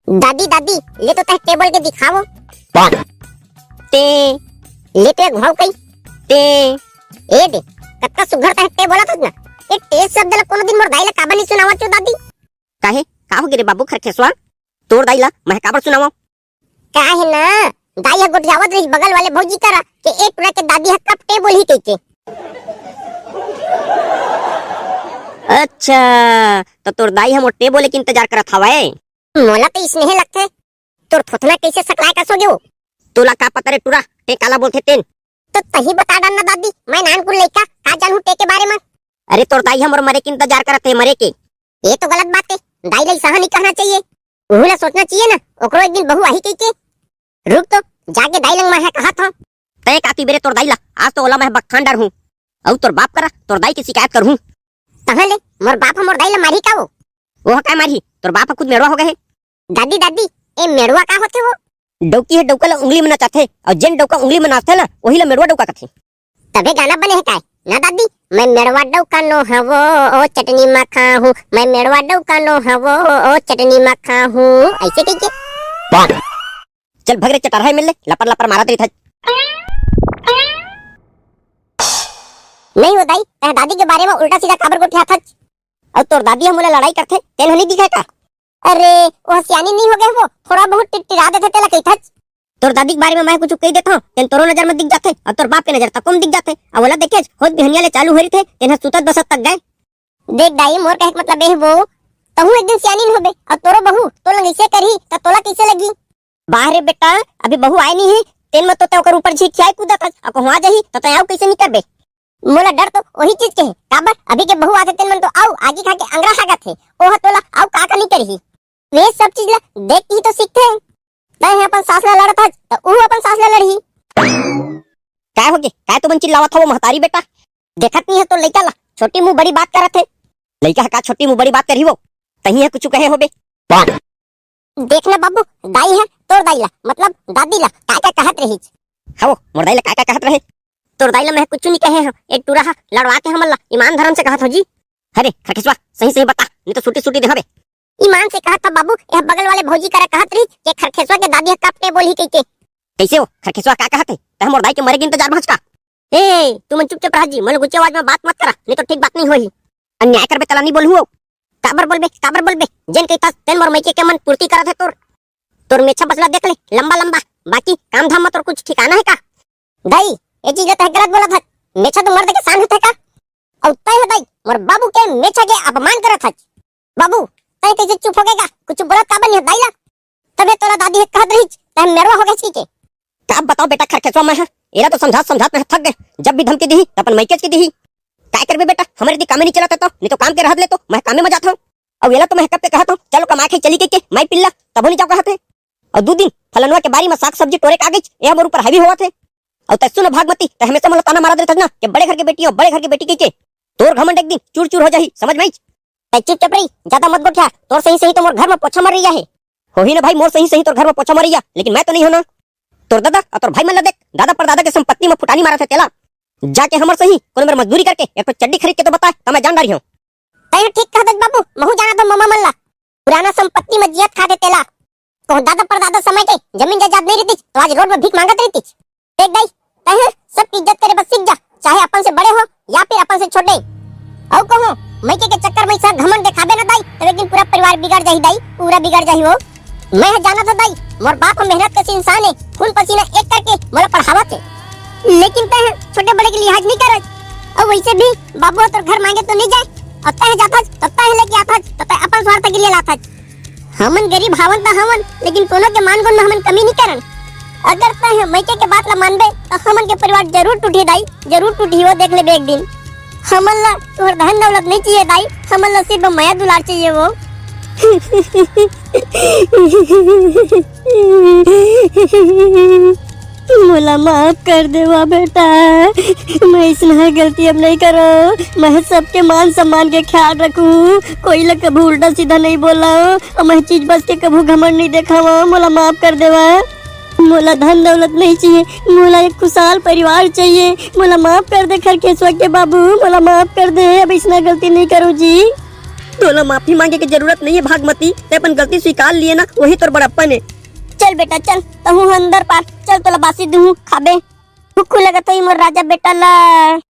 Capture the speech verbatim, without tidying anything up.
दादी, दादी, ले तो तह टे बोल के दिखावो। ते। ले तो एक घाव कही। ते। ए दे, कतका सुघर तह टे बोलत हस ना। ए टे शब्द ला कोनो दिन मोर दाई ला काबर नहीं सुनावत हो दादी? काहे? का हो गे रे बाबू खरखेसवा? तोर दाई ला मैं काबर सुनावं? काहे ना, दाई ह गोठियावत रहिस बगल वाले भौजी करा के ए टुरा के दादी ह कब टे बोलही कहिके। अच्छा, त तोर दाई ह मोर टे बोले के इंतजार करत हवय। मोला तो इसने लगथे, तोर थोथना कैसे सकलाय कस हो गे वो। तोला का पता रे टुरा, टे काला बोलथे तेन? तो तही बता डाल ना दादी, मैं नानकुन लइका, का जानहूं टे के बारे म। अरे तोर दाई ह मोर मरे के इंतजार करत हे, मरे के। ये तो गलत बात है, दाई ला ऐसा नहीं कहना चाहिए। उहू ला सोचना चाहिए ना, ओकरो एक दिन बहू आही कहिके। रुक तो, जाके दाई लंग मैं कहत हूँ। तय का पीबे रे तोर दाई ला, आज तो ओला मैं बखान डरहूँ। अउ तोर बाप करा, तोर दाई के शिकायत करहूँ। तहाँ ले, मोर बाप ह मोर दाई ला मारही का वो? वो ह काय मारही, तोर बाप ह खुद मेड़वा हो गए हे। दादी, दादी, ए मेड़वा का होथे वो? डौकी ह डौका ला उंगली में नचाथे, अउ जेन डौका उंगली में नाचथे ना, वही ला मेड़वा डौका कथे। तभे गाना बने हे काय? ना दादी, मैं मेड़वा डौका नो हवो, ओ चटनी मा खाहूँ, मैं मेड़वा डौका नो हवो, ओ चटनी मा खाहूँ, ऐसे कहिके। चल भग रे चटरहा, मिल ले, लपर लपर मारत रहिथस। नहीं हो दाई, तह दादी के बारे में उल्टा सीधा काबर गोठियाथस? अउ तोर दादी ह मोला लड़ाई करथे, तेन ह नहीं दिखे का? अरे, वो सियानी नहीं हो गए वो, थोड़ा बहुत टिटटिरा देथे तेला कहिथस। तोर दादी के बारे में मैं कुछ कही देथव, तेन तोरो नजर में दिख जाथे, अउ तोर बाप के नजर तको में दिख जाथे। अउ ओला देखेच, होत बिहनिया ले चालू हो रहिथे, तेन ह सुतत बसत तक गए। देख दाई, मोर कहे के मतलब ए हे वो, तहूँ एक दिन सियानी नहीं होबे, अउ तोरो बहू, तोर लंग ऐसे करही, त तोला कैसे लगी? बाह रे बेटा, अभी बहू आए नहीं है, तेन म तो तै ओकर ऊपर झिकियाए कूदत हस, अउ कहूँ आ जाही, त तै अउ कैसे नहीं करबे? मोला डर तो वही चीज के है, काबर अभी के बहू आथे तेन मन तो अउ आगी खा के अंगरा हागत है, ओह तोला अउ का का नहीं करही। वे सब चीज ला देख के ही तो सीखथे। तै ह अपन सास ला लड़त हस, त ऊ अपन सास ला लड़ही। काय होगे? काय तुमन चिल्लावत हवो महतारी बेटा? देखत नहीं है तो लइका ला, छोटी मुंह बड़ी बात करत है। लइका ह का छोटी मुंह बड़ी बात करही वो? तही ह कुछ कहे होबे। देख ना बाबू, दाई ह तोर दाई ला, मतलब दादी ला, काय काय कहत रहिस? हवो, मोर दाई ला काय काय कहत रहे? तोर दाई ला मैं कुछ नहीं कहे हूँ, एक टूरा ह लड़वा के हमन ला ईमान धर्म से कहत हो जी। अरे खरखेसवा, सही सही बता, नहीं तो सूटी सूटी देहबे। ईमान से कहत ह बाबू, यह बगल वाले भौजी करा कहत रहिस के खरखेसवा के दादी ह कब टे बोलही कहिके। कैसे हो खरखेसवा, का कहत है? तह मोर दाई के मरे के इंतजार में हस का? ए, तुमन चुपचाप रह जी, मोला गुच्चे आवाज में बात मत करा, नहीं तो ठीक बात नहीं होही। अन्याय करबे तला नहीं बोलहूँ। काबर बोलबे, काबर बोलबे? जेन कहिथस तेन मोर मइके के मन पूर्ति करत है तोर। तोर मेछा बसला देख ले, लंबा लंबा, बाकी काम धाम में तोर कुछ ठिकाना है का? दाई, ये चीज ला तह गलत बोलत हस। मेछा तो मर्द के शान होथे का? अउ तय ह दाई, मोर बाबू के मेछा के अपमान करत हस। बाबू, तय कैसे चुप हो गए का? कुछ बोलत काबर नहीं हो दाई ला? तबे तोला दादी ह कहत रहिस, तह मेड़वा हो गए के। का बताओ बेटा खरखेसवा मैं ह, एला तो समझात समझात मैं ह थक गए। जब भी धमकी दिही, त अपन मइकेच के दिही। काय करबे बेटा, हमरे दी कामे नहीं चलत है तो, नहीं तो काम के रहत ले तो मैं कामे में जात हूँ। अउ एला तो मैं ह कब के कहत हूँ, चलो कमाए खाई चली के, के माई पिल्ला, तभो नहीं जाओ कहत है। अउ दू दिन फलनवा के बारी में साग सब्जी टोरे का गई, ये हमर ऊपर हावी होवत है। अउ तै सुन भागमती, तै हमेशा मोला ताना मारत रहत ना, के बड़े घर के बेटी हो, बड़े घर के बेटी कहिके। तोर घमंड एक दिन चूर चूर हो जाही, समझ में आइच? तै चुपचाप रही, ज्यादा मत गोठिया, तोर सही सही तो मोर घर में पोछा मर रही है। होही ना भाई, मोर सही सही तोर घर में पोछा मर रही है, लेकिन मैं तो नहीं होना। तोर दादा अउ तोर भाई मन ला देख, दादा परदादा के संपत्ति में फुटानी मारत है तेला। जाके हमर सही कोनो मेर मजदूरी करके एक ठो चड्डी खरीद के तो बता, त मैं जान डारी हूँ। तैं ठीक कहत बाबू, महू जाना तो ममा मन ला। पुराना संपत्ति में जियत खात हे तेला। कहूँ दादा परदादा समय के जमीन जायदाद नहीं रहती तो आज रोड में भीख मांगत रहती। देख दाई, तैं सबकी इज्जत करे बस सीख जा, चाहे अपन से बड़े हो या फिर अपन से छोटे। अउ कहूँ मइके के चक्कर में ऐसा घमंड दिखाबे ना दाई, तब एक दिन पूरा परिवार बिगड़ जाही दाई, पूरा बिगड़ जाही वो। मैं ह जानत हो दाई, मोर बाप ह मेहनत कश इंसान हे, खून पसीना एक करके मोला पढ़ावत हे, लेकिन तैं ह छोटे बड़े के लिहाज नहीं करत। अउ वैसे भी बाबू ह तोर घर मांगे तो नहीं जाए, अउ तैं ह जाथस तो तैं ह लेके आथस तो तैं अपन स्वार्थ के लिए लाथस। हमन गरीब हावन त हवन, लेकिन कोनो के मान गुण में हमन कमी नहीं करन। अगर तैं ह मइके के बात ला मानबे त हमन के परिवार जरूर टूटही दाई, जरूर टूटही, वो देख लेबे एक दिन। हमन ला तोहर धन दौलत नहीं चाहिए दाई, हमन ला सिर्फ मया दुलार चाहिए वो। मोला माफ कर देवा बेटा, मैं इसना गलती अब नहीं करो। मैं सबके मान सम्मान के ख्याल रखूं, कोई ला कभू उल्टा सीधा नहीं बोला, अउ मैं चीज बस के कभू घमंड नहीं देखावा। मोला माफ कर देवा। मोला धन दौलत नहीं चाहिए, मोला एक खुशहाल परिवार चाहिए। मोला माफ कर दे खरखेसवा के बाबू, मोला माफ कर दे, अब इसना गलती नहीं करूँ जी। तोला माफी मांगे के जरूरत नहीं है भागमती, ते अपन गलती स्वीकार लिए ना, वही तोर बड़प्पन है। चल बेटा चल, तहूँ ह अंदर पार चल, तोला बासी दूहूँ खाबे। भूख लगत होही मोर राजा बेटा ला।